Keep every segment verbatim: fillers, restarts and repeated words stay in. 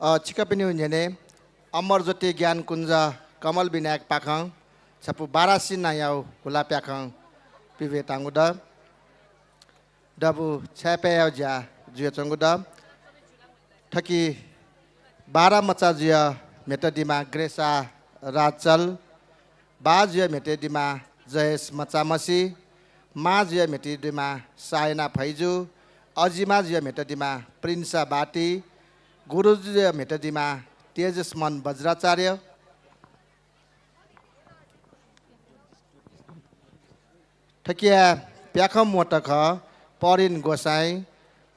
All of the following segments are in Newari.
अ, छिकपिनिगु न्ह्यःने अमरज्योति ज्ञानकुञ्ज कमल विनायकपाखें छपु बारासिनायागु हुलाप्याखं पिभेतांगु दु। दबू छाय्‌पाय्‌यागु ज्या जुयाच्वंगु दु। थुकी बारा मचा जुया म्हेतदिमा ग्रेसा राजचल, बाः जुया म्हेतदिमा जयेश मचामसि, मां जुया म्हेतदिमा सायना फैजु, अजिमा जुया म्हेतदिमा प्रिन्सा बाती, गुरु जुया म्हेतदिमा तेजस्मन वज्राचार्य। थुकिया प्याखं म्वत खः, परिन गोसाइँ,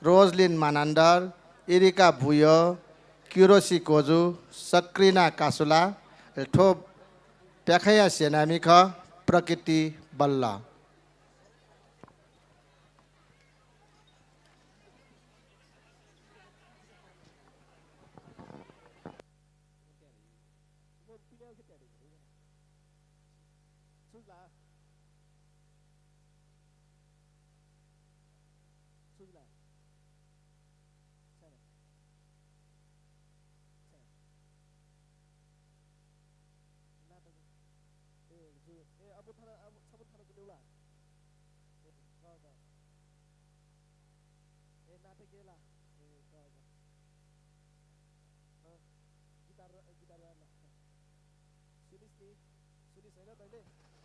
रोजलिन मानान्दर, इरिका बुयो, किरोसी कोजु, सक्रिना कासुला। थ्व प्याखंया सेनामि खः, प्रकृति बल्ल।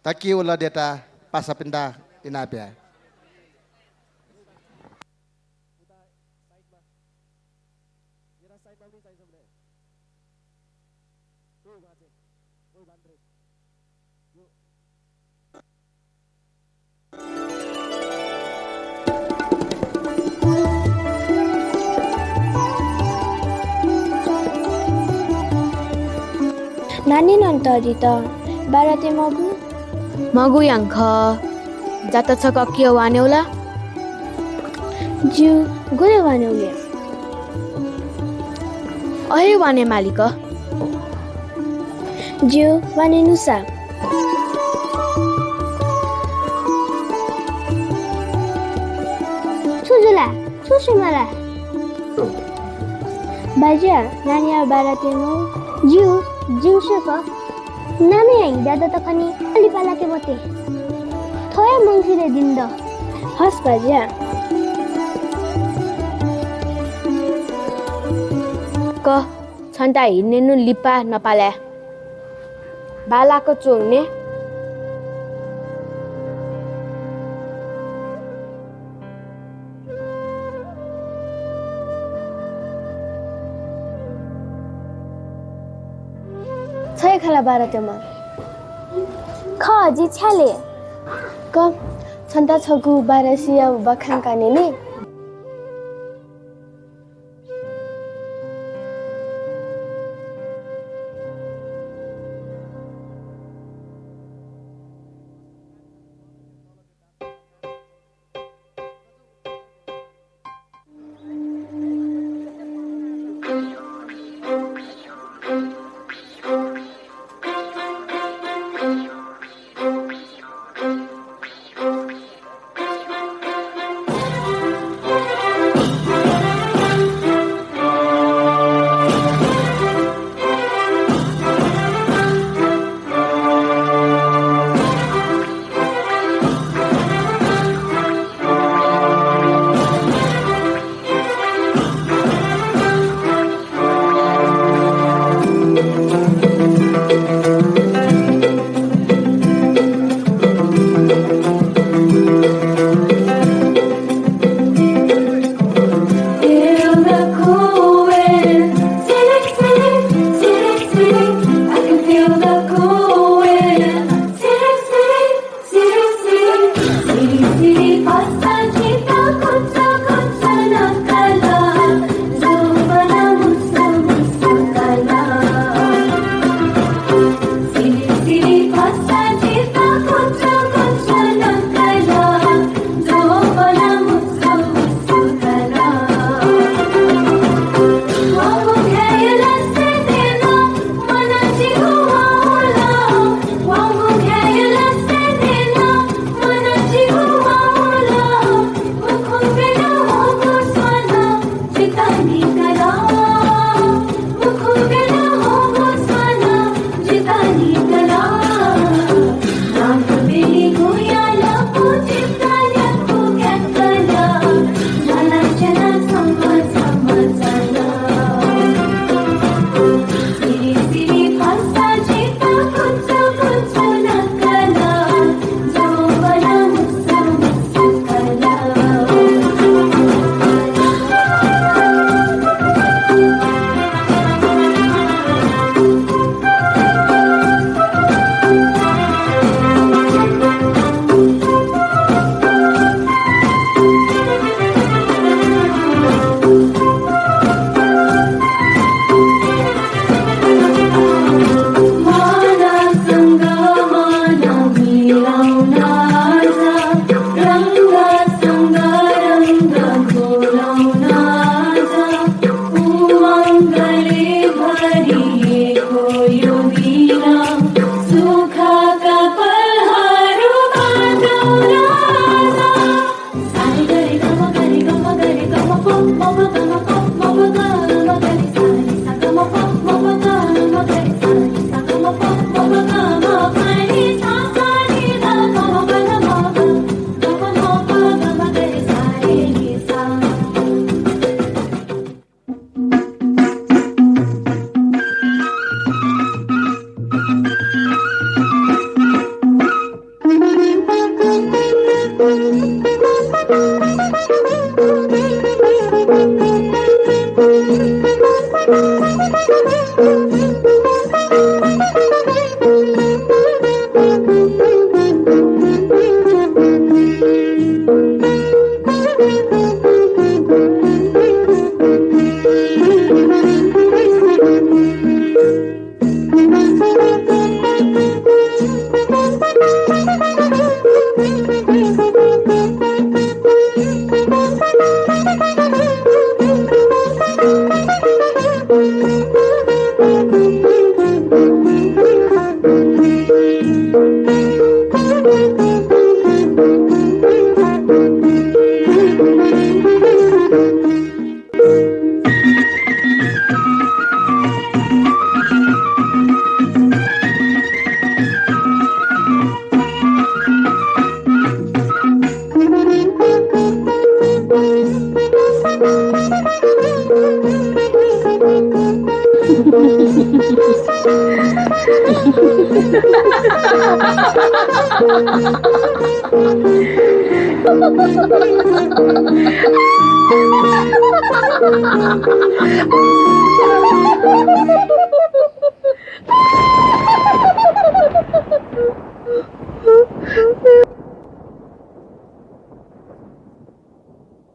ताकि उलः देता पासापिन्दा इनाप्या। नानी नन्तरित बाराते मगु? मगु याङ्ख। जात छकः कियो वानेउ ला? ज्यू, गुले वानेउ ले? अहे वाने मालिक। ज्यू, वाने नुसा। छु जुला? छु सुमाला? बाज्या, नानिया बाराते मगु? ज्यू, ज्यू सेक। नामया हिदादत खनी, लिपा लाके मते। थ्व हे मंसिरे दिं द। हस् बाज्या। क, छन्ता हिन्नेनु लिपा नपालाय्। बालाक च्वंने। छय् खला बारातेमा। खः, जि छ्याले। क, छन्ता छगू बारासिया बखान काने नि।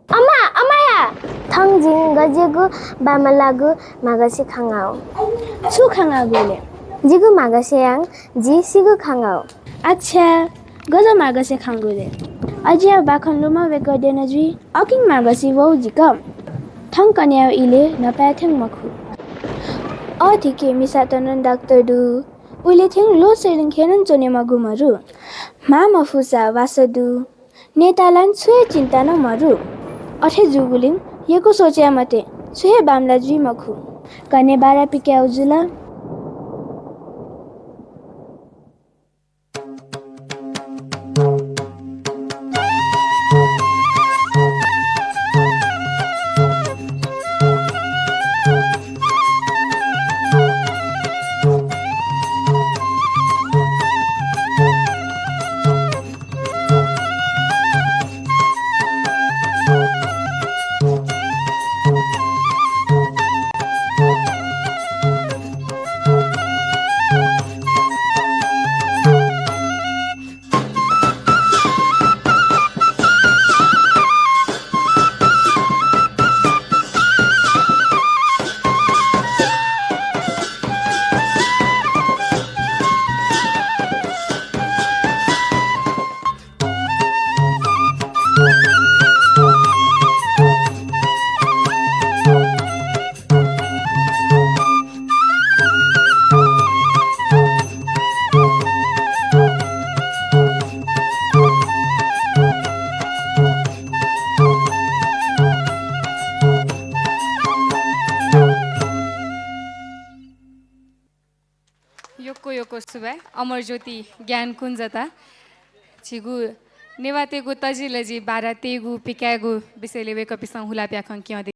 अम्मा, अम्माया! थौं जिं गज्याःगु बांमलाःगु म्हागसे खंगाउ। छु खंगागु ले? जिगु म्हागसेयां जि सिगु खंगाउ। अच्छा, गज्याःगु म्हागसे खंगाउ ले? अज्याःगु बाखं लुमं वय्कः द्यना जुइ। अकिं म्हागसे वउ जिक। थौं कन्हय् इलय् न्हापाय् थें मखु। अथे हे मिसात नं डाक्टर दु। उलि थें ल्वःस्वयेलिं ख्यलं च्वने मगु मरु। म्हां मफुसा वासः दु। नयेतालं छु हे चिन्ता नं मरु। अथे जूगुलिं यक्व सोचे मते, छु हे बांमलाः जुइ मखु। कन्हय् बारा पिकायेगु जुल। यक्व यक्व सुभाय् अमरज्योति ज्ञानकुञ्जयात। झीगु नेवाःतय्गु तजिलजि बारा तयेगु, पिकायेगु विषयलय् वय्कःपिन्सं हुलाप्याखं क्यं